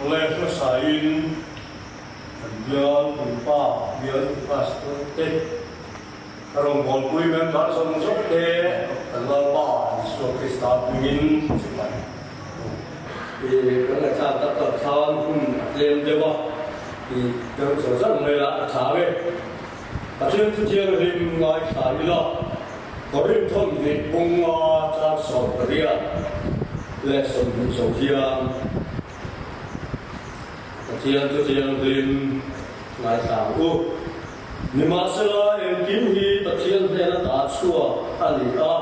Awle hmasain kan bial puipa bial pastor te ka rawngbawlpui member zawng zawng te kan Lalpa Isua Krista hmingin chibai u. I kan ngaihthlak tak tak khan hun a tlem deuh a, i deuh zawng zawng mai la a tha nge. Pathian thu thianghlim ngaithla ila Korinth thawmhnih bunga chang 18 leh 20 zo hian Pathian thu thianghlim ngaithla ang u. Nimahsela, engkim hi Pathian hnena ta chhuak a ni a,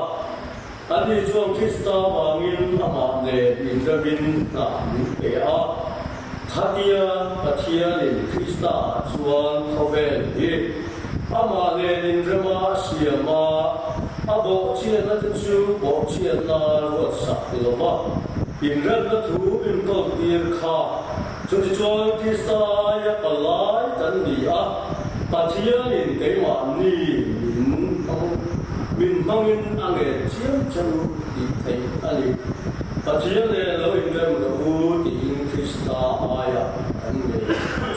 ani chuan Krista vangin amah nen inremin hna min pe a. Khatia Pathianin Kristaah chuan khawvel hi amah nen inrema a siam a, a bawhchhiatna te chu bawhchhiatna ruatsak lo va, inremna thu inkawltir kha. Chutichuan Krista aia palai kan ni a, Pathianin keimahni min hmang, min hmangin a ngen chiam che u tih theih a ni. Pathian nen lo inrem rawh u tiin Krista aiah kan ngei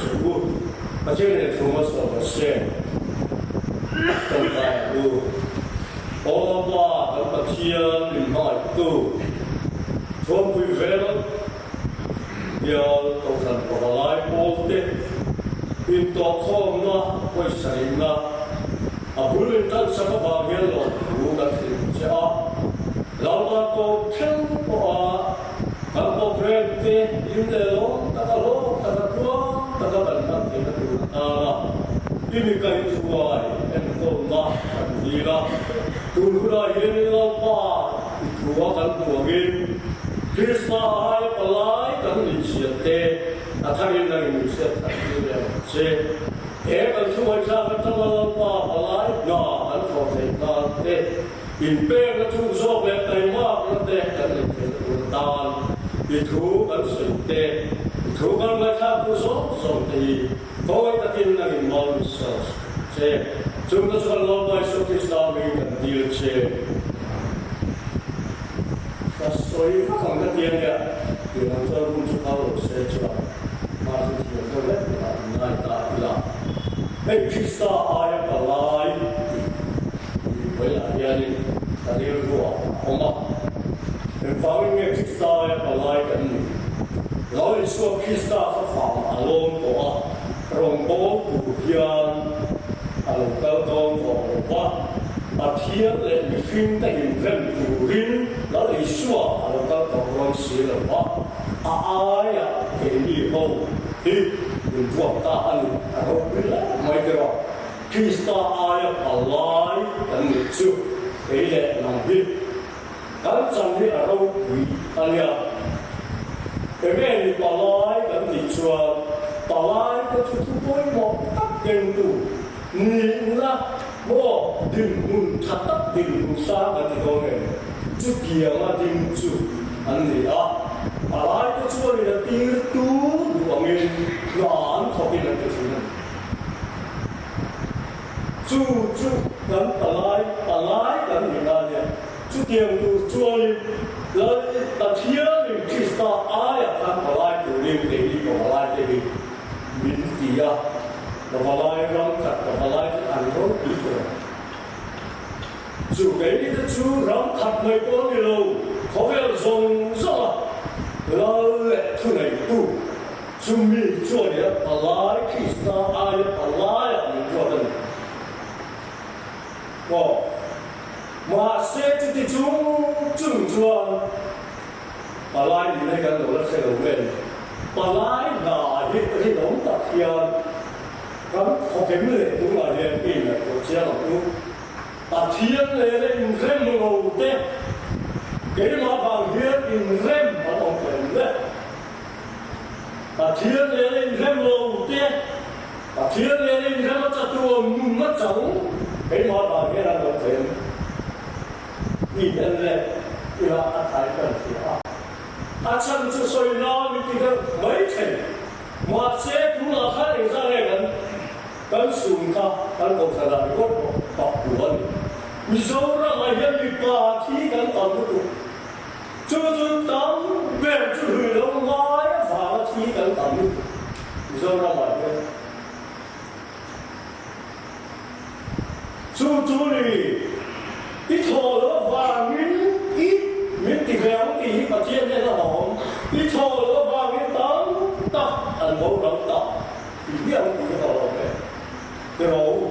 che u. Pathian nen thu hmasawm a se tawngtai ang u. Aw Lalpa kan Pathian min hmangaihtu Thuampui vel bial Kohhran Pavalai pawlte intawhkhawmna pawisa neihna a bul intansak avang hian lawmthu kan hrilh che a. Lalpa tawp thleng pawha kan programme te hlim leh lawm taka hlawk taka tluang taka kan hman theihna tur atana i mi kaihhruai enkawlna kan dil a. Tun hunah hian Lalpa i thua kan hmu angin Krista aia palai kan inhriat te a tharin nang in inhriat that tir leh ang che. He kan thu ngaihthlak atanga Lalpa palai hna kan thawh theih nan te, Inpekna thuk zawk leh taimakna te kan nei theihna tur atan i thu kan sawi te, i thu kan ngaihthlak tur zawng zawng te hi khawi takin nang in mal min sawm che. Chungte chu kan Lalpa Isua Krista hmingin kan dil che. Ka sawi vak ang ka ti a nia, tih ang chuan hun chu kal lo se chuan mahse thiam deuh hlek takah in ngai ta ila. Hei Krista aia palai tih. Tih vawilah hianin ka rilruah a awm a. Engvangin nge Krista aia palai kan nih? Lo Isua Krista kha fang a lawm tawh a, rawngbâwl tur hian a lo kal dawn tawh lo va, Pathian leh mihringte inrem turin Lal Isua a lo kal tawh dawn si lo va, a aiah keini ho hi min vuak ta a ni, a ropui hle mai tiraw. Krista aia palai kan nih chu kei leh nang hi kan chan hi a ropui a nia. Enge ni palai kan tih chuan palai te thu thu pawimawh tak kengtu nihna maw dinhmun tha tak dinhmun sang kan ti dawn em? Chutianga ding chu an ni a, palai te chuanin a tirtu duh angin hna an thawkin an ti thin a ni. Chu chu kan palai palai kan ni ta nia. Chutiang tur chuanin Lal Pathianin Krista aiah khan palai turin keini ka palai te hi min ti a, ka palai ram khat ka palai te an ropui tur a ni. Chu keini te chu ram khat mai pawh a ni lo, khawvel zawng zawnga Lal leh thuneitu Chumi chuan i a palai Krista aia palaiah min ruat a ni. Aw, mahse chuti chung chung chuan palai nihna hi kan lo la hre lo nge ni? Palai hna hi rinawm tak hian kan khawkem leh tunah hian i inngaihtuah chiang ang u. Pathian leh inrem lo te keimah vang hian inrem an awm thei ang le. Pathian leh inrem lo te, Pathian leh inrem a chatuan nun a chang keimah vang hian an lo then i en leh ila a thai kan hria a. A chhan chu sawi nan i ti deuh mai thei. Mahse tunah khan engzah nge kan kan chhung kha kan kohhran ah ringawt pawh pak hu a ni. Mizoram ah hian mipa thi kan tam lutuk. Chu chu tam ber chu hlui lo ngai avanga thi kan tam. Mizoramah hian. Chu chu ni, i thawh loh avangin i min ti ve ang tih hi Pathian hian a hlauhawm. I thawh loh avangin tam tak an boral ta tih hi ang tih hi a hlauhawm e. Ti rawh u.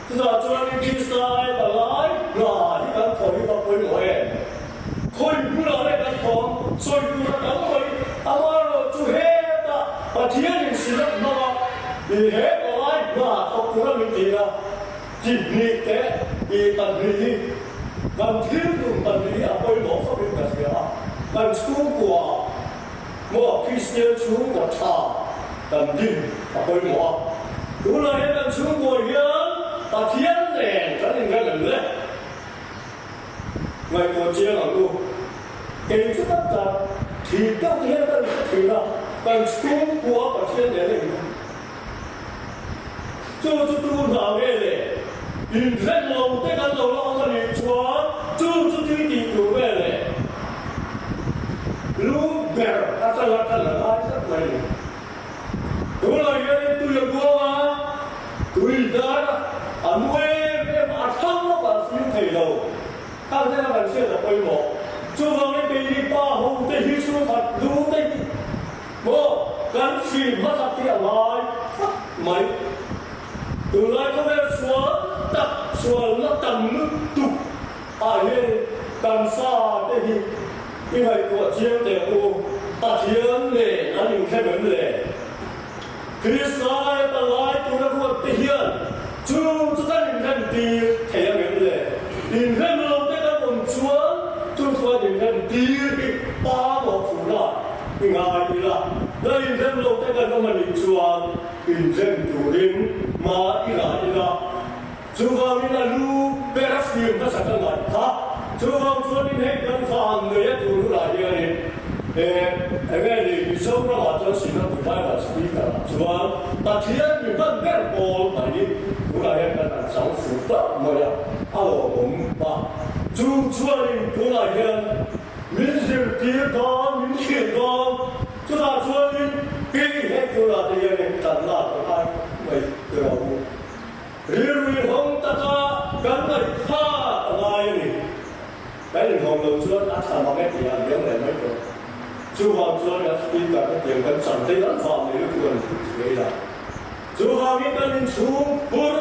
Chutah chuanin Krista ai palai hna hi kan thawh hi va pawimawh em? Khawi bulah leh kan thawh ang, sawi tur a tam mai. Amaherawhchu hetah Pathianin sinat hmanga i he palai hna thawk tura min tih a, chi hnih teh i pahnih hi kan thil tum pahnih hi a pawimawh khawpin ka hria a, kan chhungkua maw Kristian chhungkaw tha kan din a pawimawh a. Tunah hian kan chhungkua hian Pathian nen kan inrem em le? Ngaihtuah chiang ang u. Kei chu tak tak thih deuh te hian kan hre thin a, kan chhungkua Pathian nen a inrem. Chu chu tu hna nge le? Inrem lo te kan lo la awm a nih chuan chu chu thil tih tur nge le? Lu ber atanga kan la ngai tlat mai a ni. Tunah hianin tui a buang a, tui hnar a nu em em a, a thlang lawkah a fim thei lo. Khang te kha kan hriat a pawimawh. Chuvangin keini pa ho te hi chhungkhat lu te hi maw kan fim hmasak hi a ngai tlat mai. Tunlai khawvel sual tak sualna tam lutuk ah hianin kan fa te hi I ngaihtuah chiang teh u, Pathian nen an inkhem em le? Krista aia palai tura ruat te hian chu chu kan inrem tir thei ang em le? Inrem lo te kan awm chuan chu chuan inrem tir hi pa mawhphurhna i ngai ila, la inrem lo te kan awm a nih chuan inrem turin hma i la ila. Chuvangin a lu ber a fim hmasa ka ngaih kha. Chuvang chuanin hei kan van nei a tur hunah hianin eh enge ni Mizoramah chuan Synod Revival Speaker ah chuan Pathian mi hman ber pawl mai tunah hian kan han chang fuh tak mai a, a lawmawm a. Chu chuanin tunah hian min zirtir dawn, min hrilh dawn, chutah chuanin kei hei tunah te hianin kan lak a ngai khawp mai tirau. Rilru hawng taka kan ngaihthlak a ngai a ni. Kan inhawng lo chuan a tha mang e tih a liam leh mai tawh. Chuvang chuan kan speaker te tiang kan chan te kan vah mai lutuk a ni tih thei la. Chuvangin kan inchhung phur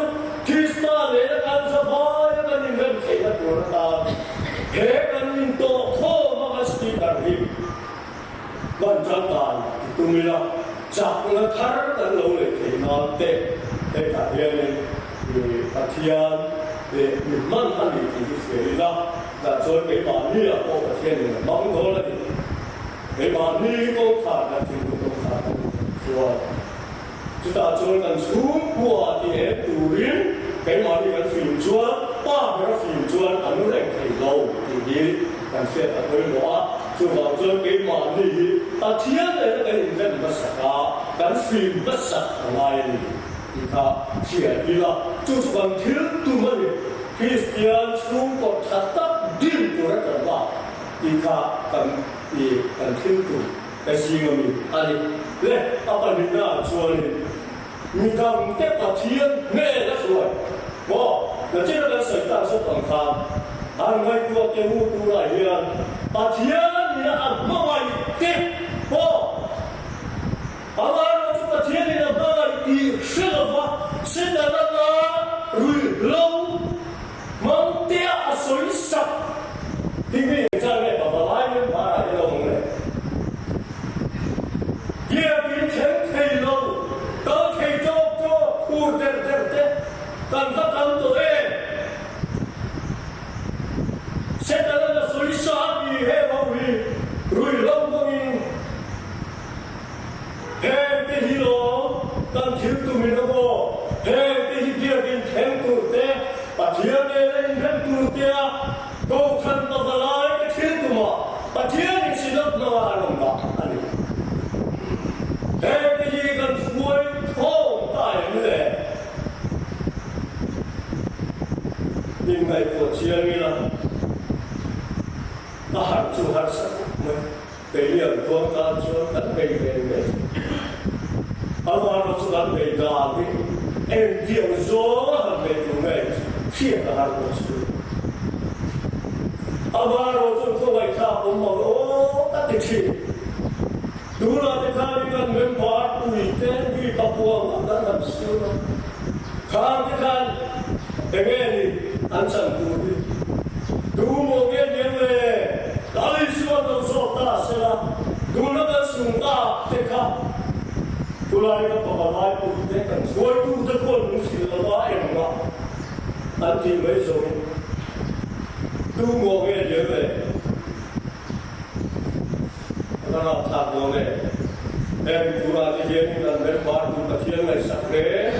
Krista nena kan zavai a kan inrem theihna tur atan he kan intawh khawm a kan speaker hi hman tangkai i tum ila, chakna thar kan lo leh theih nan te hetah hianin i Pathian leh mi hman a ni tih hi hria ila, tah chuan keimahniah pawh Pathianin a hmang dawn a ni. Keimahni kawngkhar kan thinlung kawngkhar kan inhawng chuan chutah chuan kan chhungkua ti em turin keimahni kan fim chuan pa ber a fim chuan a nu reng thei lo tih hi kan hriat a pawimawh a. Chuvang chuan keimahni hi Pathian nena kan inrem hmasak a, kan fim hmasak a ngai a ni tih kha hria ila, chu chu kan thil tum a ni. Kristian chhungkaw tha tak din tur a kan bak tih kha kan i kan thil tum ka zing ami a ni. Le a pahnihnaah chuanin midangte Pathian hmel a hruai maw? Nachina kan sawi tak zawk ang khan an ngaihtuah teh u tunah hian Pathian ina a hmangaih te maw? Amaherawhchu Pathian in a hmangaih tih hre lova Setana ruihhlo hmang tea a sawi sak hi mi engzat nge pavalai member ah hian a awm le? Biakin thleng thei lo, kal thei tawk tawk, khur der der te kan va tam tawh em? Setana a sawi sa a ti he ho hi ruihhlo hmangin Heng te hi lawm kan thil tumin a maw? Heng te hi biakin thleng tur te, Pathian nena inrem tur tea Kohhran pavalai te thil tumah Pathian in sinawt hmanga an awm dah a ni. Heng te hi kan hruai thawm ta em le? Inngaihtuah chiang ila a harh chu harsa khawp mai. Keini ang tuang tan chuan kan bei ve mai. Engtiang zawnga han nei tur nge hriat a har bawk si. Amaherawh chuan khawngaihthlak awm ang aw ka ti thin. Tunah te khanin kan member puite mi pakua ngawt an han siam a, khang te khan enge ni an chan tur hi? Tu maw nge niang le? Lal Isua lo zawk ta sela, tuna kan sungkak te kha khulai ka pavalai puite kan hruaitute khuan min hrilh lo a engmah an tih mai zawng tu maw nge niang le? A va rapthlak dawn e. Heng turah te hian kan member tu Pathian ngaihsak reng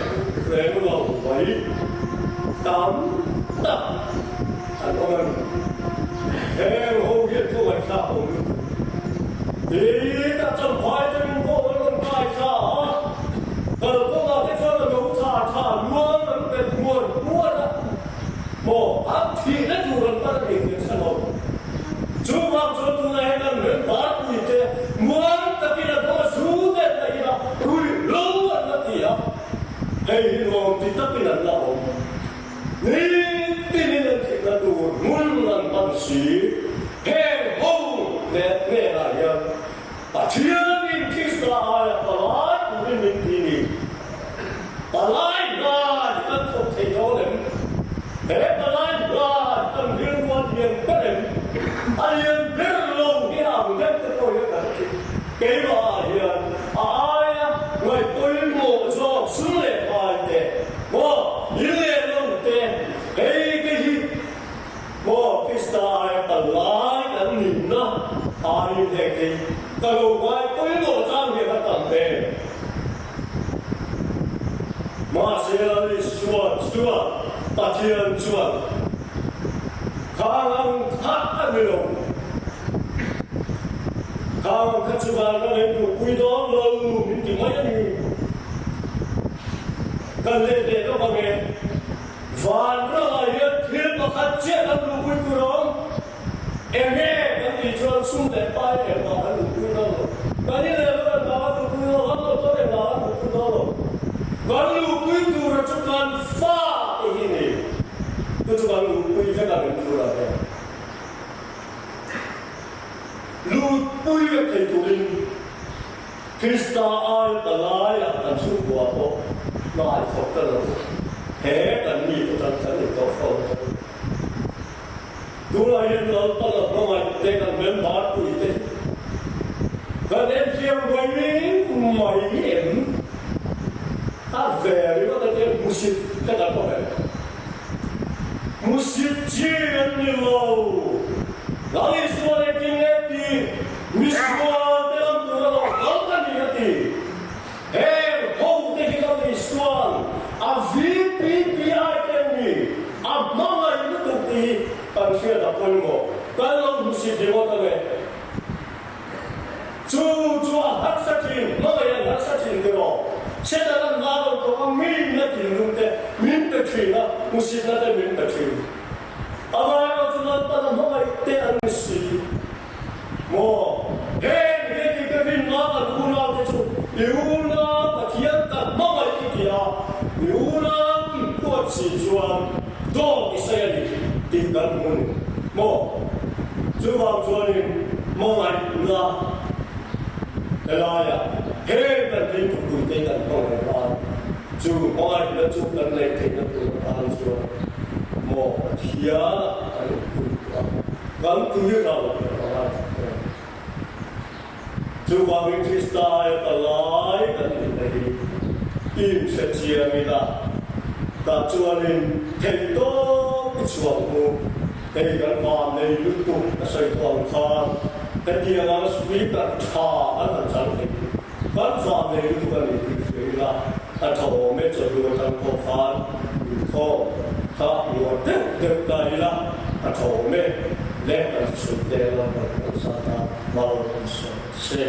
reng lo mai tam tak an awm a ni. Heng ho hian thu ngaihthlak awm lutuk. Hi tak champhai te min pawh an rawn kai thla a, kalkawngah te chuan a lo tha tha luang an bet muar muar a. Maw an thihna tur an pan a ni tih an hre lo. Chuvang chuan tunah hian kan member puite muang takin an awm a, zu te an la in a, ruih lo an la ti a, hei hi nuam ti takin an la awm. Nitinin an thihna tur hmun an pan si. Heng ho leh hnenah hian Pathianin Krista aia palai turin min ti ni. Palai hnai kan thawk thei dawn em? He palai hnai kan rilru a lian ber em? A lian ber lo hi a ang deuh te pawh hian kan ti. Keimah ah hian a aia ngaihpawimawh zawk sum leh phai te, maw in leh lo te, hei te hi Maw Krista aia palai kan nihna aiin heng te hi ka lo ngaihpawimawh chang hian a tam em? Mahse Isua chuan Pathian chuan khang ang kha a ni lo, khang ang kha chu van ram in duhpui dawn lo min ti mai a ni. Kan let leh lawk ang e, van ramah hian thil pakhat chiah kan duhpui tur a awm. Enge kan tih chuan sum leh pai engmah kan duhpui dawn lo. Kan in leh lo engmah kan duhpui dawn lo, kan motor engmah kan duhpui dawn lo. Kan luhpui tura chu kan fa te hi ni. Chu chu kan luhpui vek a min tur a hian. Luhpui vek thei turin Krista ai palaiah kan chhungkua pawh hnai thawk ta lo. He kan mite tan kan intawh fo ta. Tunah hian Lalpan a hmangaih te kan member pui te hi kan enchiang mai mai em? A ve ringawt a tia hmusit te kan awm em? Hmusit chi an ni lo. Lal Isua engtin nge ti? Misual te lam tur a lo kal ka ni a ti. Heng ho te hi Lal Isua'n a VPPI te an ni, a hmangaih lutuk tih hi kan hriat a pawimawh. Kan lo hmusit ringawt ang e. Chu chu a harsa thin, hmangaih an harsa thin tiraw? Satan an hma lo tawh a, min a thinlung te min pe thin a, hmusitna te min pe thin. Amaherawh chu Lalpan a hmangaih te an ni si. Maw? Heng hi ni ka rinna kan unau te chu i unau Pathian kan hmangaih i ti a, i unau i huat si chuan dawt i sawi a ni tih kan hmu ni maw? Chuvang chuanin hmangaihna helaiah heng kan thiltupui te kan hmangaih nan chu hmangaihna chu kan neih theihna tur atan chuan maw Pathianah kan inpui a. Kan tui ral a ngai tak em? Chuvangin Krista aia palai kan nihna hi inhre chiang ila, tah chuanin theihtawp i chhuak hmu. Hei kan van nei lutuk a sawi tawh ang khan hetiang anga speaker tha kan han chang thei hi kan van nei lutuk a ni tih hria ila, a tha awm e chawhnu atang pawh khan inkhawm kha uar deuh deuh ta ila a tha awm e le kan thusawi te lam kan kalsan a, mal kan sawi se.